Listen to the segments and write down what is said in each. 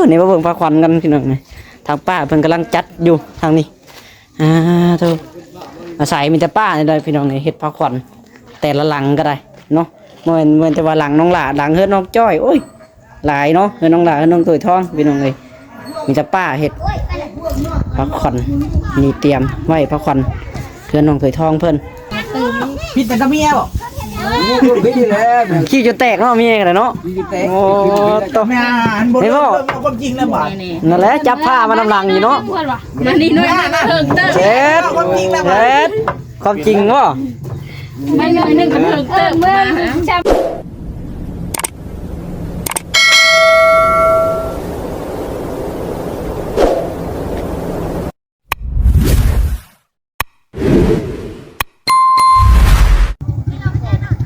ນີ້ມາເບິ່ງພາຂວັນກັນພີ່ນ້ອງເອີຍ ທາງປ້າເພິ່ນກຳລັງຈັດຢູ່ທາງນີ້. ອ່າ ໂທ້ ອາໄສມີແຕ່ປ້ານີ້ແຫຼະພີ່ນ້ອງເອີຍ ເຮັດພາຂວັນແຕ່ລະຫຼັງກໍໄດ້ເນາະ ບໍ່ແມ່ນ ບໍ່ແມ່ນແຕ່ວ່າຫຼັງນ້ອງຫຼ້າ ຫຼັງເຮືອນນ້ອງຈ້ອຍ ໂອ້ຍ ຫຼາຍເນາະ ເຮືອນນ້ອງຫຼ້າ ເຮືອນນ້ອງໂຕຍທອງ ພີ່ນ້ອງເອີຍ ມີແຕ່ປ້າເຮັດພາຂວັນ ນີ້ຕຽມໄວ້ພາຂວັນ ເຮືອນນ້ອງໂຕຍທອງເພິ່ນ ຜິດແຕ່ກັບເມຍບໍ່? ຜິດຢູ່ແລ້ວ ຂີ້ຈົນແຕກເນາະ ເມຍກໍໄດ້ເນາະ ຂີ້ຈົນແຕກ ໂອ້ ໂຕ ແມ່ນບໍ່ ເຫັນບໍ່? ເວົ້າຄວາມຈິງແລ້ວບາດ ນັ້ນແຫຼະ ຈັບຜ້າມານຳຫຼັງຢູ່ເນາະ ມັນນີ້ໜ່ວຍໜຶ່ງເພິ່ງເຕີບ ເຈັດ ຄວາມຈິງແລ້ວບາດ ເຈັດ ຄວາມຈິງບໍ່? ມັນໜ່ວຍໜຶ່ງເພິ່ງເຕີບ ເມືອງ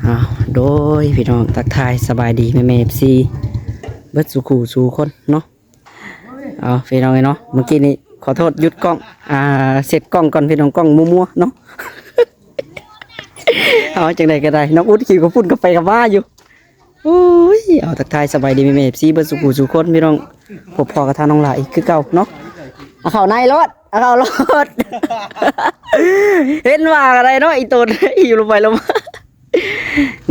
ອ້າວ ໂດຍ ພີ່ນ້ອງ ທັກທາຍສະບາຍດີແມ່ໆ ເອັຟຊີ ເບິດສູ່ຄູ່ສູ່ຄົນເນາະ. ເອົາ ພີ່ນ້ອງເອີຍເນາະ ເມື່ອກີ້ນີ້ຂໍໂທດ ຢຸດກ້ອງ ອ່າ ເຊັດກ້ອງກ່ອນ ພີ່ນ້ອງ ກ້ອງມົວໆເນາະ. ເອົາ ຈັ່ງໃດກໍໄດ້ ນ້ອງອຸດຂີ່ກັບຝຸ່ນກັບໄປກັບມາຢູ່. ໂອ້ຍ ເອົາ ທັກທາຍສະບາຍດີແມ່ໆ ເອັຟຊີ ເບິດສູ່ຄູ່ສູ່ຄົນ ພີ່ນ້ອງ ພົບພໍ້ກັບທາງນ້ອງຫຼ້າອີກຄືເກົ່າເນາະ. ເອົາເຂົ້າໃນໂລດ ເອົາເຂົ້າໂລດ ເຫັນວ່າກໍໄດ້ເນາະ ອີ່ຕົນ ອີ່ລົງໄປລົງມາ.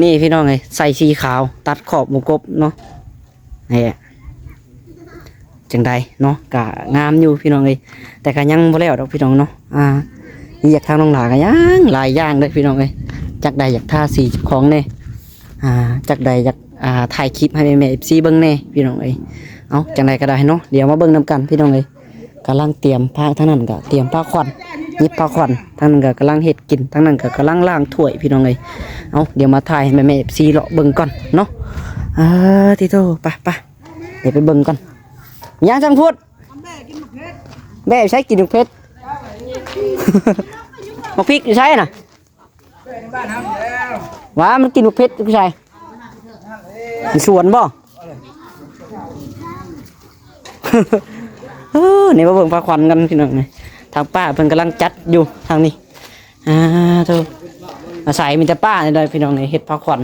ນີ້ພີ່ນ້ອງເອີຍ ໃສ່ສີຂາວ ຕັດຂອບວົງກົບເນາະ ນີ້ ຈັ່ງໃດເນາະ ກະງາມຢູ່ພີ່ນ້ອງເອີຍ ແຕ່ກະຍັງບໍ່ແລ້ວດອກພີ່ນ້ອງເນາະ. ອ່າ ວຽກທາງນ້ອງຫຼ້າກະຍັງຫຼາຍຢ່າງເດ້ພີ່ນ້ອງເອີຍ ຈັກໃດຢາກທາສີເຈົ້າຂອງແດ່ ອ່າ ຈັກໃດຢາກ ອ່າ ຖ່າຍຄລິບໃຫ້ແມ່ໆ ເອັຟຊີ ເບິ່ງແດ່ພີ່ນ້ອງເອີຍ. ເອົາ ຈັ່ງໃດກໍໄດ້ເນາະ ດຽວມາເບິ່ງນຳກັນພີ່ນ້ອງເອີຍ. ກຳລັງຕຽມພາ ທາງນັ້ນກໍຕຽມພາຂວັນ ຫຍິບພາຂວັນ ທາງນັ້ນກໍກຳລັງເຮັດກິນ ທາງນັ້ນກໍກຳລັງລ້າງຖ້ວຍພີ່ນ້ອງເອີຍ. ເອົາ ດຽວມາຖ່າຍໃຫ້ແມ່ໆ ເອັຟຊີ ເລາະເບິ່ງກ່ອນເນາະ. ອ່າ ຕິໂຕ ໄປໆ ດຽວໄປເບິ່ງກ່ອນ. ຫຍັງ ຊ່າງພຸດ ແບ້ໃສ ກິນໝາກເຜັດ ໝາກພິກຢູ່ໃສນະ? ວ່າມັນກິນໝາກເຜັດຢູ່ໃສ? ຢູ່ສວນບໍ່? ເອີ ນີ້ມາເບິ່ງພາຂວັນກັນພີ່ນ້ອງ ທາງປ້າເພິ່ນກຳລັງຈັດຢູ່ທາງນີ້. ອ່າ ໂທ້ ອາໄສມີແຕ່ປ້ານີ້ແຫຼະພີ່ນ້ອງ ເຮັດພາຂວັນ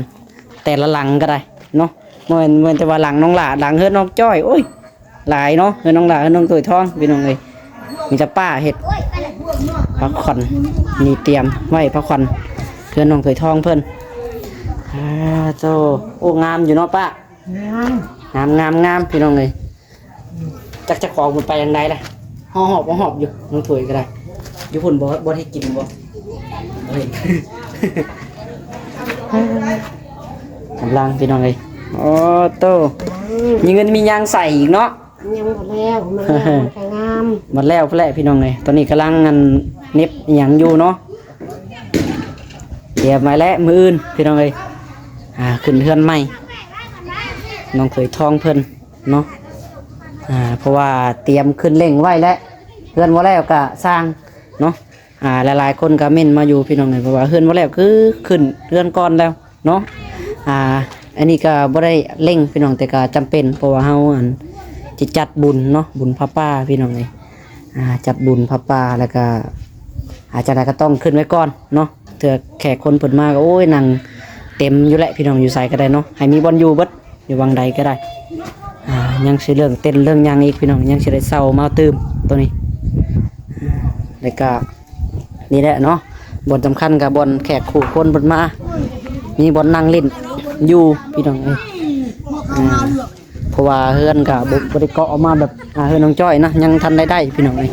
ແຕ່ລະຫຼັງກໍໄດ້ເນາະ ບໍ່ແມ່ນ ບໍ່ແມ່ນແຕ່ວ່າຫຼັງນ້ອງຫຼ້າ ຫຼັງເຮືອນນ້ອງຈ້ອຍ ໂອ້ຍ ຫຼາຍເນາະ ເຮືອນນ້ອງຫຼ້າ ເຮືອນນ້ອງໂຕຍທອງ ພີ່ນ້ອງເອີຍ ມີແຕ່ປ້າເຮັດພາຂວັນ ນີ້ຕຽມໄວ້ພາຂວັນ ເຮືອນນ້ອງໂຕຍທອງເພິ່ນ. ອ່າ ໂທ້ ໂອ້ ງາມຢູ່ເນາະປ້າ ງາມ ງາມ ງາມ ງາມ ພີ່ນ້ອງເອີຍ. ຈັກເຈົ້າຂອງເພິ່ນໄປທາງໃດລະ ເຮົາຫອບບໍ່ຫອບຢູ່ ນ້ອງໂຕຍກໍໄດ້ ຢູ່ພຸ້ນບໍ່ ບໍ່ໄດ້ກິນບໍ່? ກຳລັງ ພີ່ນ້ອງເອີຍ ໂອ້ໂຕ ມີເງິນມີຫຍັງໃສ່ອີກເນາະ. ຍັງບໍ່ແລ້ວ ມັນແລ້ວມັນກໍງາມ ມັນແລ້ວພຸ້ນແຫຼະພີ່ນ້ອງເອີຍ. ຕອນນີ້ກຳລັງອັນເນັບອີ່ຫຍັງຢູ່ເນາະ ຕຽມໄວ້ແລ້ວມື້ອື່ນພີ່ນ້ອງເອີຍ ອ່າ ຂຶ້ນເຮືອນໃໝ່ ນ້ອງເຂີຍທອງເພິ່ນເນາະ ອ່າ ເພາະວ່າຕຽມຂຶ້ນເລັ່ງໄວ້ແລ້ວ ເຮືອນບໍ່ແລ້ວກະຊ່າງເນາະ. ອ່າ ຫຼາຍໆຄົນກໍເມັ້ນມາຢູ່ພີ່ນ້ອງເອີຍ ເພາະວ່າເຮືອນບໍ່ແລ້ວ ຄືຂຶ້ນເຮືອນກ່ອນແລ້ວເນາະ. ອ່າ ອັນນີ້ກໍບໍ່ໄດ້ເລັ່ງພີ່ນ້ອງ ແຕ່ກໍຈຳເປັນ ເພາະວ່າເຮົາ ອັນ ຈະຈັດບຸນເນາະ ບຸນຜ້າປ່າພີ່ນ້ອງເອີຍ. ອ່າ ຈັດບຸນຜ້າປ່າ ແລ້ວກໍ ອາ ຈັ່ງໃດກໍຕ້ອງຂຶ້ນໄວ້ກ່ອນເນາະ ເທື່ອແຂກຄົນເພິ່ນມາກໍ ໂອ້ຍ ນັ່ງເຕັມຢູ່ແຫຼະພີ່ນ້ອງ ຢູ່ໃສກໍໄດ້ເນາະ ໃຫ້ມີບ່ອນຢູ່ເບິດ ຢູ່ວັງໃດກໍໄດ້. ອ່າ ຍັງຊິເລື່ອງເຕັ້ນເລື່ອງຫຍັງອີກພີ່ນ້ອງ ຍັງຊິໄດ້ເຊົ່າມາຕື່ມໂຕນີ້ ແລ້ວກໍ ນີ້ແຫຼະເນາະ ບ່ອນສຳຄັນກໍບ່ອນແຂກຄູ່ຄົນເພິ່ນມາ ມີບ່ອນນັ່ງຫຼິ້ນຢູ່ພີ່ນ້ອງເອີຍ. ອ່າ ເພາະວ່າເຮືອນກໍບໍ່ ບໍ່ໄດ້ເກາະອອກມາແບບ ອ່າ ເຮືອນນ້ອງຈ້ອຍນະ ຍັງທັນໄດ້ໄດ້ພີ່ນ້ອງເອີຍ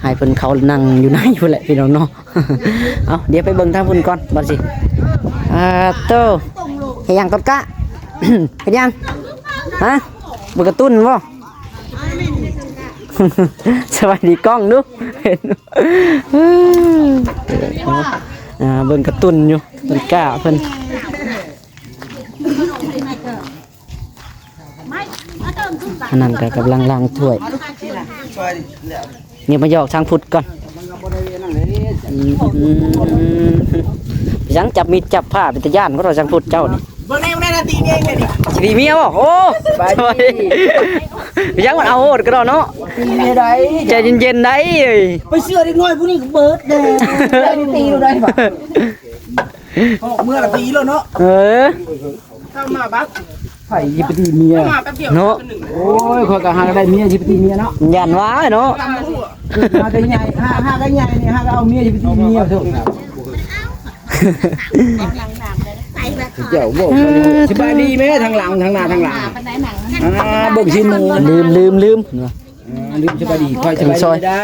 ໃຫ້ເພິ່ນເຂົານັ່ງຢູ່ໃນພຸ້ນແຫຼະພີ່ນ້ອງເນາະ. ເອົາ ດຽວໄປເບິ່ງທາງພຸ້ນກ່ອນ ບັດຊິ ອ່າ ໂຕ ເຮັດຫຍັງຕົ້ນກ້າ? ເຮັດຫຍັງ? ຮະ? ເບິ່ງກາຕູນບໍ່? ສະບາຍດີກ້ອງດູ ອ່າ ເບິ່ງກາຕູນຢູ່ ຕົ້ນກ້າເພິ່ນ. ອັນນັ້ນກໍກຳລັງລ້າງຖ້ວຍ ນີ້ມາຫຍອກຊ່າງພຸດກ່ອນ. ອືມ ຊ່າງຈັບມີດຈັບຜ້າເປັນຕາຢ້ານບໍ່ ຊ່າງພຸດເຈົ້ານີ້. ເບິ່ງແນ່ ແນ່ ຕີເມຍເລີຍນີ້ ຕີເມຍບໍ່? ໂອ້ ສະບາຍດີ ຍັງມັນເອົາໂຫດກະດອກເນາະ ຕີເມຍໄດ້ ໃຈເຢັນໆໄດ້. ໄປເຊື່ອເດັກນ້ອຍຜູ້ນີ້ກໍເບີດແດ່ ຕີຢູ່ໄດ້ບາດ ອອກເມືອລະຕີໂລດເນາະ. ເອີ ເອົາມາບັກ ໃຜຊິໄປຕີເມຍເນາະ. ໂອ້ຍ ຂ້ອຍກໍຫາກໍໄດ້ເມຍຊິໄປຕີເມຍເນາະ. ຢ້ານວ່າເນາະ ເກີດມາກໍໃຫຍ່ ຫາ ຫາກໍໃຫຍ່ນີ້ ຫາກໍເອົາເມຍຊິໄປຕີເມຍເຖາະ. ເຈົ້າເວົ້າ ເອີ ສະບາຍດີແມ້ ທາງຫຼັງ ທາງໜ້າ ທາງຫຼັງ ອ່າ ເບິ່ງຊິໝູ່ ລືມ ລືມ ລືມ. ອ່າ ລືມ ສະບາຍດີ ຂ້ອຍສະບາຍດີໄດ້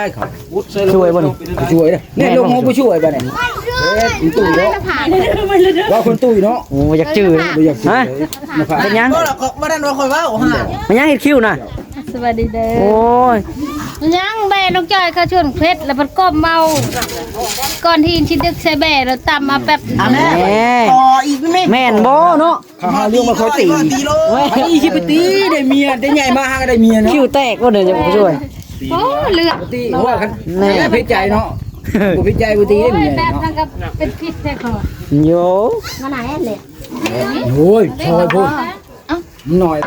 ຊ່ວຍບໍ່ນີ້ ຊ່ວຍເດ້. ແນ່ ລົງມາຜູ້ຊ່ວຍບັດນີ້ ເອີ ເປັນຕຸ້ຍເນາະ ວ່າຄົນຕຸ້ຍເນາະ. ໂອ້ ຢາກຈື່ ບໍ່ຢາກຈື່ ຮະ ເປັນຫຍັງ ບໍ່ ບໍ່ນັ້ນວ່າຂ້ອຍເວົ້າຫາ ມັນຫຍັງເຮັດຄິ້ວນະ. ສະບາຍດີເດີ. ໂອ້ຍ ຍັງແບນ້ອງຈ້ອຍເຂົ້າສວນເພັດ ແລ້ວເພິ່ນກ້ມເອົາກ້ອນຫີນຊິດຶກໃສ່ແບ ແລ້ວຕຳເອົາແປັບ. ອັນແມ່ ຕໍ່ອີກແມ່ ແມ່ນບໍ່ເນາະ. ເຂົາຫາເລື່ອງມາຂໍຕີ ໄປຊິໄປຕີ ໄດ້ເມຍ ໄດ້ໃຫຍ່ມາຫາກໍໄດ້ເມຍເນາະ. ຄິ້ວແຕກບໍ່ເດີ ຜູ້ຊ່ວຍ. ໂອ້ ເລືອດ ຕີ ໂອ້ ຄັນ ແນ່ ຜິດໃຈເນາະ ບໍ່ຜິດໃຈບໍ່ຕີເດ້ເມຍເນາະ. ໂອ້ຍ ແບບນັ້ນກໍເປັນພິດແທ້ຂ້ອຍ ໂຢ ມາໜ້າແອດເລີຍ. ໂອ້ຍ ຊ່ອຍໂພດ ເອົ້າ ໜ້ອຍ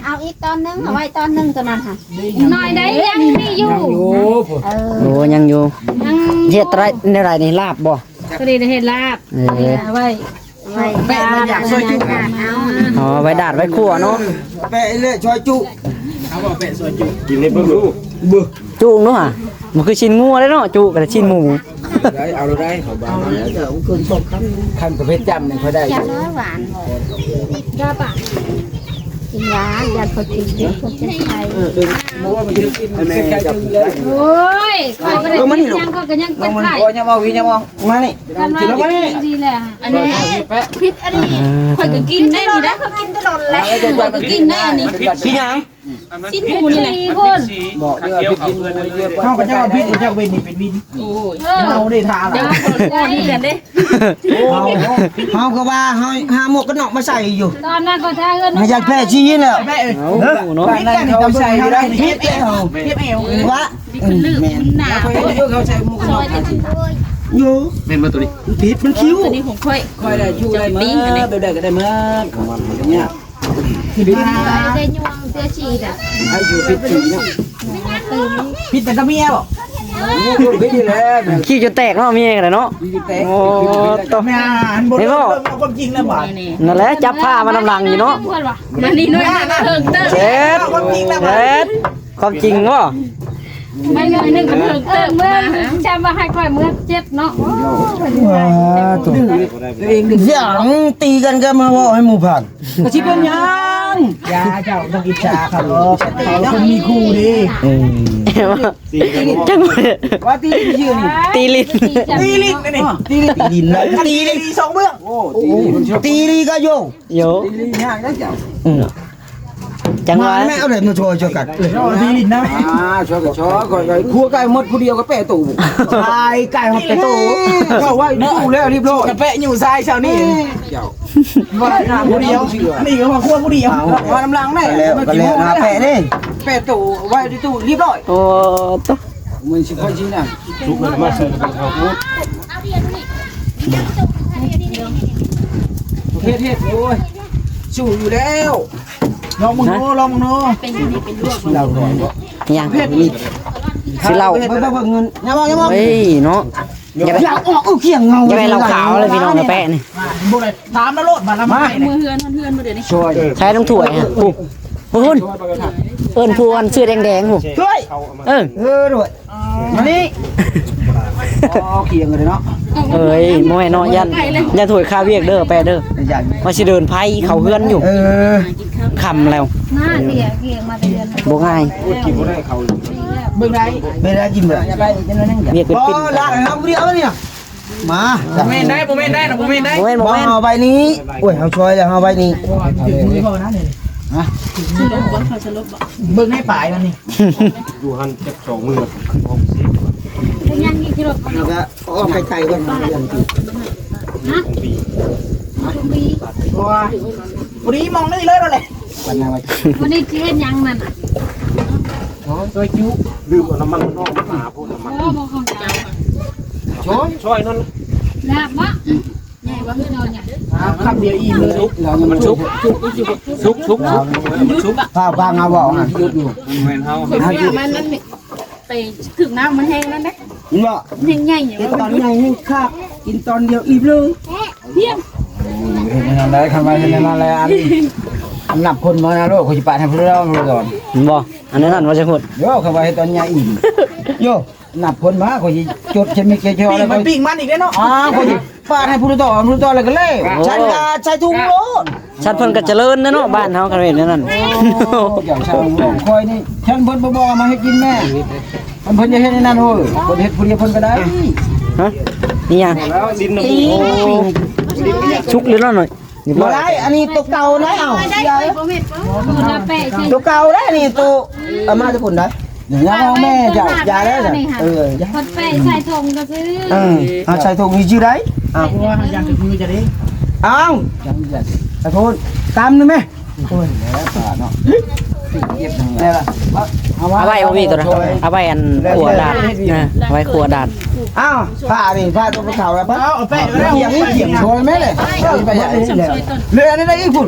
ເອົາອີກຕອນໜຶ່ງ ເອົາໄວ້ຕອນໜຶ່ງຕົວນັ້ນຫະ ໜ້ອຍໃດ ຍັງມີຢູ່ ຍັງຢູ່ ເອີ ໂອ້ ຍັງຢູ່ ຍັງ ເຮັດໄດ້ແນວໃດນີ້ ລາບບໍ່? ຕົວນີ້ໄດ້ເຮັດລາບ ເອີ ເອົາໄວ້ ແປະ ມັນຢາກຊອຍຈຸ ອໍ ໄວ້ດາດໄວ້ຂົ້ວເນາະ ແປະເລີຍຊອຍຈຸ ເອົາບໍ່ແປະຊອຍຈຸ ກິນໃຫ້ເບິ່ງດູ ເບິ່ງ ຈຸເນາະ ມັນຄືຊີ້ນງົວເດ້ເນາະ ຈຸກໍໄດ້ຊີ້ນໝູ ໄດ້ ເອົາໂລດໄດ້ ເຂົາບາງ ເອົາແລ້ວ ເກີນສອງຄຳ ຄັນປະເພດຈ້ຳນີ້ເຂົາໄດ້ ຈຳນ້ອຍຫວານບໍ່ ຈຳປະ ກິນຫວານ ຢ້ານເຂົາກິນເຜັດເຂົາເຈັບໄຂ້ ເອີ ບໍ່ວ່າມັນຈະກິນເຜັດໄຂ້ ໂອ້ຍ ຂ້ອຍບໍ່ໄດ້ກິນຫຍັງ ຂ້ອຍກໍຍັງເຈັບໄຂ້ ບໍ່ ຢ່າມາ ຢ່າມາ ມານີ້ ກິນມານີ້ ອັນນີ້ຜິດ ອັນນີ້ຂ້ອຍກໍກິນໄດ້ນີ້ນະ ຂ້ອຍກິນຕະຫຼອດແຫຼະ ຂ້ອຍກໍກິນໄດ້ອັນນີ້ ຊິຫຍັງ ຊີ້ນໝູນີ້ແຫຼະ ບໍ່ ເອີ ເຮົາກໍເຈົ້າວ່າຜິດ ເຈົ້າເປັນນີ້ເປັນວິນ ໂອ້ຍ ເຮົາໄດ້ທ່າ ເຮົາ ເຮົາກໍວ່າເຮົາຫາໝວກກັນນັອກມາໃສ່ຢູ່ ຕອນນັ້ນກໍຖ້າເອີ້ນ ໃຫ້ຢາດແພ້ຊີ້ແລ້ວ ເອົາເນາະ ເຮັດແອວ ເຮັດແອວ ວ່າ ມັນໜາວ ເຂົາໃສ່ໝວກກັນນັອກ ຢູ່ ແມ່ນບໍ່ຕົວນີ້ ມັນຜິດ ມັນຄິ້ວ ຕົວນີ້ຂອງຂ້ອຍ ຂ້ອຍໄດ້ຢູ່ໄດ້ມາ ແບບໃດກໍໄດ້ມາ ມັນຍາກ ຜິດ ໄດ້ຍ່ວງເສື້ອສີນະ ໃຫ້ຢູ່ຜິດສີເນາະ ຜິດຕັ້ງແຕ່ເມຍບໍ? ຜິດນີ້ແຫຼະ ຂີ້ຈົນແຕກເນາະ ເມຍກໍໄດ້ເນາະ ຂີ້ຈົນແຕກ ໂອ້ ໂຕ ແມ່ນບໍ່ ເຫັນບໍ່ ເອົາຄວາມຈິງນະບາດ ນັ້ນແຫຼະ ຈັບຜ້າມານຳຫຼັງຢູ່ເນາະ ມານີ້ໜ່ວຍໜຶ່ງເຖິງເຕີບ ເຮັດ ເຮັດ ຄວາມຈິງບໍ່? ໄປໜ່ວຍໜຶ່ງກໍເຖິງເຕີບ ເອີ ເມືອ ຈຳວ່າໃຫ້ຂ້ອຍເມືອເຈັບເນາະ ໂອ້ຍ ຫຍັງ ຕີກັນກໍມາເວົ້າໃຫ້ໝູ່ຟັງ ກໍຊິເປັນຫຍັງ ຢ່າ ເຈົ້າຕ້ອງອິດສາເຂົາ ເຂົາຄົນມີຄູ່ເດ້ ເອີ ຈັງວ່າ ວ່າຕີຫຼິ້ນຊື່ນີ້ ຕີຫຼິ້ນ ຕີຫຼິ້ນອັນນີ້ ຕີຫຼິ້ນ ຕີຫຼິ້ນ ຕີຫຼິ້ນສອງເບື້ອງ ໂອ້ ຕີຫຼິ້ນ ຕີລີກະໂຍ ໂຍ ຕີລີຍາກນະເຈົ້າ ອືມ ຈັ່ງວ່າ ມາແມ່ເອົາເລີຍມາຊ່ອຍ ຊ່ອຍກັນ ເອີ ດີນະ ອ່າ ຊ່ອຍກັນ ຊ່ອຍ ຂ້ອຍ ຂ້ອຍຄົວໄກ່ໝົດຜູ້ດຽວກໍແປດໂຕ ຂາຍໄກ່ຮອດແປດໂຕ ເຂົ້າໄວ້ຢູ່ແລ້ວຮຽບຮ້ອຍ ກະແປະຢູ່ຊາຍເຊົ້ານີ້ ເຈົ້າ ວ່ານຳຜູ້ດຽວ ນີ້ກໍວ່າຄົວຜູ້ດຽວ ວ່ານຳຫຼັງແນ່ ກໍແລ້ວ ກໍແລ້ວນະ ແປະເດ້ ແປດໂຕໄວ້ຢູ່ຕູ້ຮຽບຮ້ອຍ ໂອ້ ໂຕ ມັນຊິຄ່ອຍຊິນະ ທຸກມາໃສ່ເຂົ້າໂພດ ເຮັດ ເຮັດ ໂອ້ຍ ສູ້ຢູ່ແລ້ວ ລອງເບິ່ງດູ ຮະ ລອງເບິ່ງດູ ເປັນຢູ່ນີ້ເປັນລວກ ເຫຼົ້າກ່ອນບໍ່ ຫຍັງ ເຮັດ ຊິເຫຼົ້າ ເບິ່ງ ເບິ່ງ ເບິ່ງເງິນ ຢ່າເວົ້າ ຢ່າເວົ້າ ເຮີ້ຍ ເນາະ ຢ່າໄປ ຢ່າອອກ ເອົາຂຽງເງົາ ຢ່າໄປເຫຼົ້າຂາວເລີຍພີ່ນ້ອງ ແປະນີ້ ບໍ່ໄດ້ ຖາມລະໂລດ ມາລະ ມາ ເມືອເຮືອນ ເຮືອນບໍ່ໄດ້ນີ້ ຊ່ອຍ ໃຊ້ນ້ຳຖ້ວຍ ພຸ້ນ ເອີ້ນຜູ້ອັນເສື້ອແດງໆ ພຸ້ນ ຊ່ວຍ ເອີ ເອີ ດ້ວຍ ມານີ້ ອໍ ຂຽງກັນເນາະ ເອີຍ ບໍ່ແມ່ນເນາະ ຢ້ານ ຢ້ານຖ້ວຍຄາວຽກເດີ ແປະເດີ ຢ້ານ ວ່າຊິເດີນໄພເຂົ້າເຮືອນຢູ່ ເອີ ຄ່ຳແລ້ວ ໜ້າເສຍຂຽງມາແຕ່ເດືອນ ບໍ່ງ່າຍ ໂອ້ຍ ກິນບໍ່ໄດ້ເຂົ້າ ເບິ່ງໄດ້ ເບິ່ງໄດ້ ກິນບໍ່ໄດ້ ໄປຈັກໜ້ອຍໜຶ່ງ ວຽກເປັນ ບໍ່ ປິ້ນ ລາກໃຫ້ເຮົາຜູ້ດຽວນີ້ ມາ ບໍ່ແມ່ນໄດ້ ບໍ່ແມ່ນໄດ້ນະ ບໍ່ແມ່ນໄດ້ ບໍ່ແມ່ນ ບໍ່ແມ່ນ ບໍ່ ເຮົາໃບນີ້ ໂອ້ຍ ເຮົາຊ່ອຍແລ້ວ ເຮົາໃບນີ້ ຮະ ເບິ່ງໃຫ້ປາຍມັນນີ້ ຢູ່ຫັ້ນຈັກສອງມື້ ເປັນຫຍັງນີ້ຄືລົດ ແລ້ວກໍອອກໄກໆກ່ອນ ຮະ ໂອ້ຍ ພໍດີມອງນີ້ເລີຍແຫຼະ ວັນໜ້າ ວັນນີ້ຊິເຮັດຫຍັງນັ້ນນະ ໂອ້ຍ ຊ່ອຍຈຸ ລືມເອົານ້ຳມັນນອກມາ ໂອ້ ນ້ຳມັນ ໂອ້ ບໍ່ເຂົ້າໃຈ ຊ່ອຍ ຊ່ອຍນັ້ນ ລາບບໍ່? ໃຫຍ່ບໍ່ຄືນ້ອຍໃຫຍ່ ອ່າ ຄຳດຽວອີ່ມເລີຍ ມັນສຸກ ສຸກ ສຸກ ສຸກ ພາບາງເອົາເວົ້າຫັ້ນ ແມ່ນເຮົາ ມັນ ມັນໄປຖືກນ້ຳມັນແຮງນັ້ນເດ້ ເຫັນບໍ່? ແຮງໃຫຍ່ ກິນຕອນໃຫຍ່ແຮງຄັກ ກິນຕອນດຽວອີ່ມເລີຍ ພຽງ ເຮັດແນວໃດ ຄັນວ່າເຮັດແນວນັ້ນແຫຼະ ອັນ ນັບຄົນມານະໂລດ ຂ້ອຍຊິປາດໃຫ້ຜູ້ດອງຜູ້ດອງ. ບໍ່ ອັນນັ້ນວ່າຈັ່ງພຸ້ນ. ໂຍ ຂ້ອຍວ່າເຮັດຕອນຍາອີກ. ໂຍ ນັບຄົນມາ ຂ້ອຍຊິຈົດເຊັນມີເກຈອ ປີ້ງ ແລ້ວ ມັນປີ້ງມັນອີກເດ້ເນາະ. ອ້າ ຂ້ອຍຊິປາດໃຫ້ຜູ້ດອງຜູ້ດອງ ແລ້ວກໍແລ້ວ. ໂອ້ ສັນກໍໃສ່ຖົງໂລດ. ສັນເພິ່ນກໍຈະເລີນເນາະ ບ້ານເຮົາຄັນເຮັດແນວນັ້ນ. ໂອ້ ຢ່າງຊາວຂອງຂ້ອຍນີ້ ຄັນເພິ່ນບໍ່ບອກມາເຮັດກິນແມ່ ຄັນເພິ່ນຢາກເຮັດແນວນັ້ນ ໂອ້ຍ ເພິ່ນເຮັດຜູ້ດຽວເພິ່ນກໍໄດ້. ຮະ ອີຫຍັງ? ສຸກເລີຍເນາະ. ບໍ່ໄດ້ ອັນນີ້ຕົວເກົ່ານະ. ເອົາ ຕົວເກົ່າໄດ໋ ອັນນີ້ຕົວເອົາມາຈາກພຸ້ນໄດ໋. ຢ່າເອົາແມ່ເຈົ້າ ຢ່າແລ້ວ. ເອີ ຢ່າ ເພິ່ນແປະໃສ່ຖົງກໍຊື້. ເອີ ເອົາໃສ່ຖົງນີ້ຊື່ໄດ໋. ເອົາ ເອົາ ໃສ່ພຸ້ນ ຕຳໜຶ່ງແມ່. ໂອ້ຍ ແລ້ວປາເນາະ ເກັບໜຶ່ງແລ້ວ ເອົາໄວ້ບໍ່ມີຕົວນັ້ນ ເອົາໄວ້ອັນຂົ້ວດາດ. ເອີ ເອົາໄວ້ຂົ້ວດາດ. ອ້າວ ຜ້ານີ້ ຜ້າຕົວເຖົ້າແລ້ວ ເອົາແປະໄວ້ແລ້ວ. ຢາກໃຫ້ຂຽນຊ່ອຍແມ່ເລີຍ ເອົາໄປໃສ່ແລ້ວ. ເຫຼືອອັນໃດອີກພຸ້ນ?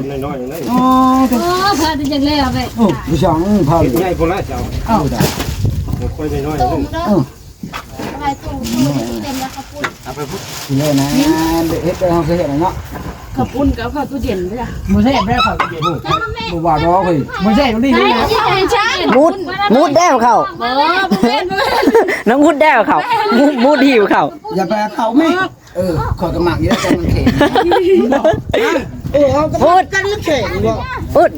ໂອ້ ໂອ້ ຜ້າທີ່ຢາກແລ້ວໄປ. ໂອ້ ບໍ່ຊ່າງຜ້າໃຫຍ່ພຸ້ນລະເຈົ້າ. ເອົາ ຂ້ອຍນ້ອຍໆ. ເອີ ເອົາໄປປຸ້ງ ເຕັມແລ້ວເຂົ້າປຸ້ນ ເອົາໄປປຸ້ງເລີຍນະ. ເຮັດໄປເຮົາເຄີຍເຮັດແລ້ວເນາະ. ເຂົ້າປຸ້ນກໍເອົາເຂົ້າຕູ້ເຢັນເດີ. ບໍ່ແຊບແລ້ວເຂົ້າຕູ້ເຢັນ ບໍ່ວ່າດອກເຮີ້ຍ. ບໍ່ແຊບນີ້ນະ ມຸດ ມຸດແລ້ວເຂົ້າ. ເອີ ບໍ່ແມ່ນ ບໍ່ແມ່ນ ນ້ຳມຸດແລ້ວເຂົ້າ ມຸດ ມຸດຫິວເຂົ້າ. ຢ່າໄປເອົາເຂົ້າແມ່. ເອີ ຂ້ອຍກໍມັກຢູ່ແລ້ວ ແຕ່ມັນແຂງ. ເອີ ເອົາກໍມັກກັນແຂງບໍ່? ອຸດ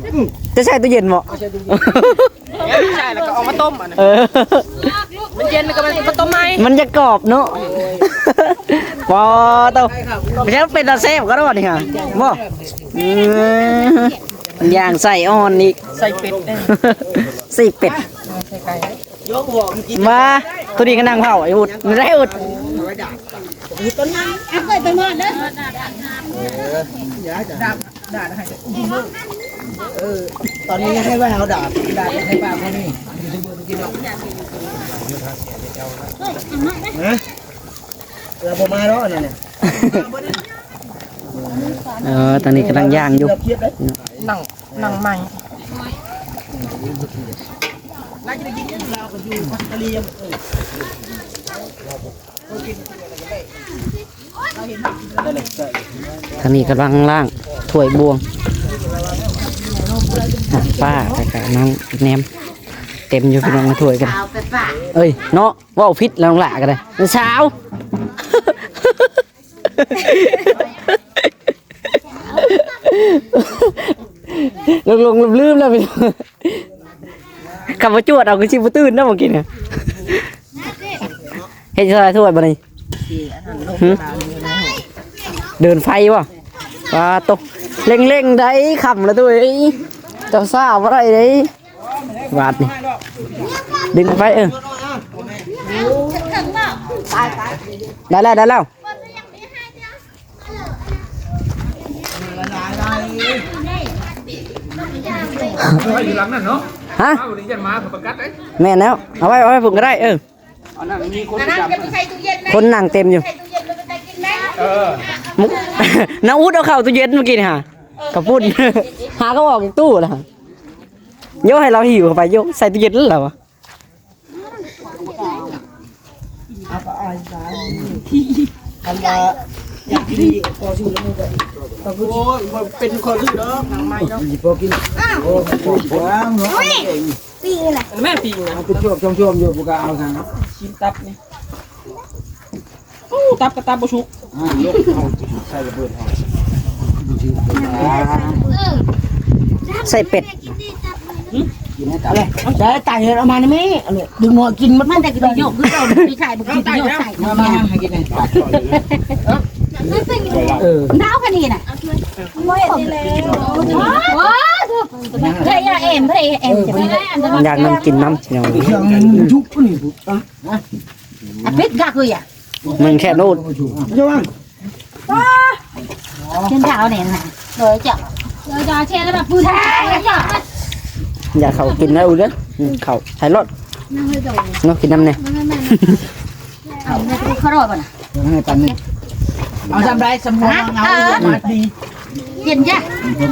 ຈະໃສ່ຕູ້ເຢັນບໍ່? ເອົາໃສ່ຕູ້ເຢັນ ໃສ່ແລ້ວກໍເອົາມາຕົ້ມ. ເອີ ມັນເຢັນແລ້ວກໍມາຕົ້ມໃໝ່ ມັນຈະກອບເນາະ. ບໍ່ຕ້ອງ ມັນຈະເປັນຕາແຊບກໍໄດ້ນີ້ຫາບໍ່? ອື ຍ່າງໃສ່ອ່ອນອີກ ໃສ່ເປັດ ໃສ່ເປັດ. ມາ ໂຕນີ້ກໍນັ່ງເຝົ້າ ໄອ້ອຸດ ໄດ້ອຸດ. ເອົາໄວ້ໄປໝົດເດີ. ເອີ ຕອນນີ້ໃຫ້ໄວ້ເຮົາດາດ ດາດໃຫ້ປາກເຮົານີ້. ຮະ ລາວບໍ່ມາດອກອັນນັ້ນນະ. ເອີ ຕອນນີ້ກຳລັງຍ່າງຢູ່ ນັ່ງ ນັ່ງໃໝ່. ທາງນີ້ກຳລັງລ້າງຖ້ວຍບ່ວງ ອ່າ ປ້າ ແລ້ວກະນ້ອງແນມ ເຕັມຢູ່ພີ່ນ້ອງ ຖ້ວຍກັນ. ເອີຍ ເນາະ ເວົ້າຜິດແລ້ວ ນ້ອງຫຼ້າກໍໄດ້ ສາວ. ຫຼົງໆລືມໆແລ້ວ ຄັນບໍ່ຈວດເອົາຄືຊິບໍ່ຕື່ນເນາະ ເມື່ອກີ້ນະ. ເຮັດຊອຍຖ້ວຍບໍ່ນີ້? ຫື? ເດີນໄຟບໍ່? ປາໂຕ ເລັ່ງໆໄດ໋ ຄ່ຳແລ້ວໂຕເອີຍ ເຈົ້າຊ້າບໍ່ໄດ້ເດ້. ບາດນີ້ດຶງໄປ ເອີ ໄດ້ແລ້ວ ໄດ້ແລ້ວ. ໄວ້ຢູ່ຫຼັງນັ້ນເນາະ. ຮະ? ເອົານີ້ຢ້ານໝາເຂົາປະກັດເດ້. ແມ່ນແລ້ວ ເອົາໄວ້ ເອົາໄວ້ພຸ້ນກໍໄດ້. ເອີ ອັນນັ້ນມີຄົນປະຈຳ ຄົນນັ່ງເຕັມຢູ່. ເອີ ນ້າອຸດເອົາເຂົ້າຕູ້ເຢັນເມື່ອກີ້ນີ້ຫາ ເອີ ເຂົ້າປຸ້ນ ຫາກໍອອກຈາກຕູ້ແລ້ວ. ໂຍ ໃຫ້ລາວຫິ້ວເຂົ້າໄປ ໂຍ ໃສ່ຕູ້ເຢັນແລ້ວ. ຄັນວ່າຢາກກິນອີກ ຂໍຊື້ນຳໝູ່ກໍ ໂອ້ຍ ບໍ່ເປັນ ຂໍຊື້ດອກ ນາງໃໝ່ເນາະ ພໍກິນ. ໂອ້ຍ ປີ້ງນະ ແມ່ປີ້ງນະ ເອົາໄປຊອບ ຊອມໆຢູ່ ບໍ່ກ້າເອົາຊັ້ນເນາະ. ຊີ້ນຕັບນີ້ ໂອ້ ຕັບກໍຕັບບໍ່ສຸກ. ອ່າ ລົກເອົາໃສ່ລະເບີດເອົາ ໃສ່ເປັດ. ກິນໃຫ້ຕາຍ ໃສ່ຕາຍເອົາມານີ້ແມ່. ອັນນີ້ດຶງນ້ອຍກິນໝົດ ມັນແຕ່ກິນໂຍກຄືເກົ່າ ໄປຂາຍບໍ່ກິນໂຍກໃສ່. ມາ ມາ ມາໃຫ້ກິນໃຫ້ຕາຍ. ເອີ ດາວຄັນນີ້ນະ ບໍ່ເຫັນນີ້ແລ້ວ. ໂອ້ຍ ເພຍາແອມ ເພຍາແອມ ຢາກນຳກິນນຳ ເຄື່ອງທຸກນີ້. ອ່ະ ອ່ະ ປິດກະຄືຍະ ມັນແຄ່ໂນດ. ເປັນດາວແນ່ນະ ໂດຍເຈົ້າ ໂດຍເຈົ້າ ແຊ່ລະບາດປືນ ແຊ່ລະເຈົ້າ. ຢ່າເຂົ້າກິນນະ ອຸເດີ ເຂົ້າໃສ່ລົດ ເນາະ ກິນນຳແນ່. ເອົາແມ່ກໍເຂົ້າລົດບໍ່ນະ ໃຫ້ປັນນີ້ ເອົາຊຳໄດ້ຊຳ ເອົາ ເອີ ມາດີ ເຢັນຈ້ະ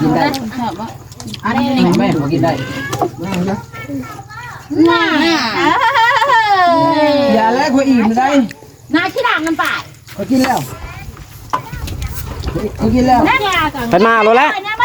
ກິນໄດ້. ອັນນີ້ແມ່ ພໍກິນໄດ້. ນະ ຢ່າແລະ ຂ້ອຍອີ່ມໄດ້. ນາຂີ້ດາກນຳປາຍ ຂ້ອຍກິນແລ້ວ ຂ້ອຍກິນແລ້ວ. ໄປມາໂລດແຫຼະ ໄປນຳໄປ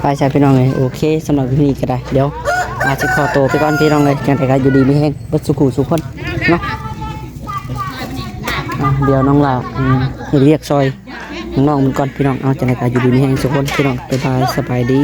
ໄປຊະພີ່ນ້ອງເອີຍ ໂອເຄ ສຳລັບຄລິບນີ້ກໍໄດ້ ດຽວອາດຊິຂໍໂຕໄປກ່ອນພີ່ນ້ອງເອີຍ ຈັ່ງໃດກໍຢູ່ດີມີແຮງເບິດສູ່ຄູ່ສູ່ຄົນເນາະ. ອ່າ ດຽວນ້ອງຫຼ້າ ອືມ ເຮັດວຽກຊ່ອຍນ້ອງໆມັນກ່ອນພີ່ນ້ອງ. ເອົາ ຈັ່ງໃດກໍຢູ່ດີມີແຮງສູ່ຄົນພີ່ນ້ອງ ບາຍບາຍ ສະບາຍດີ.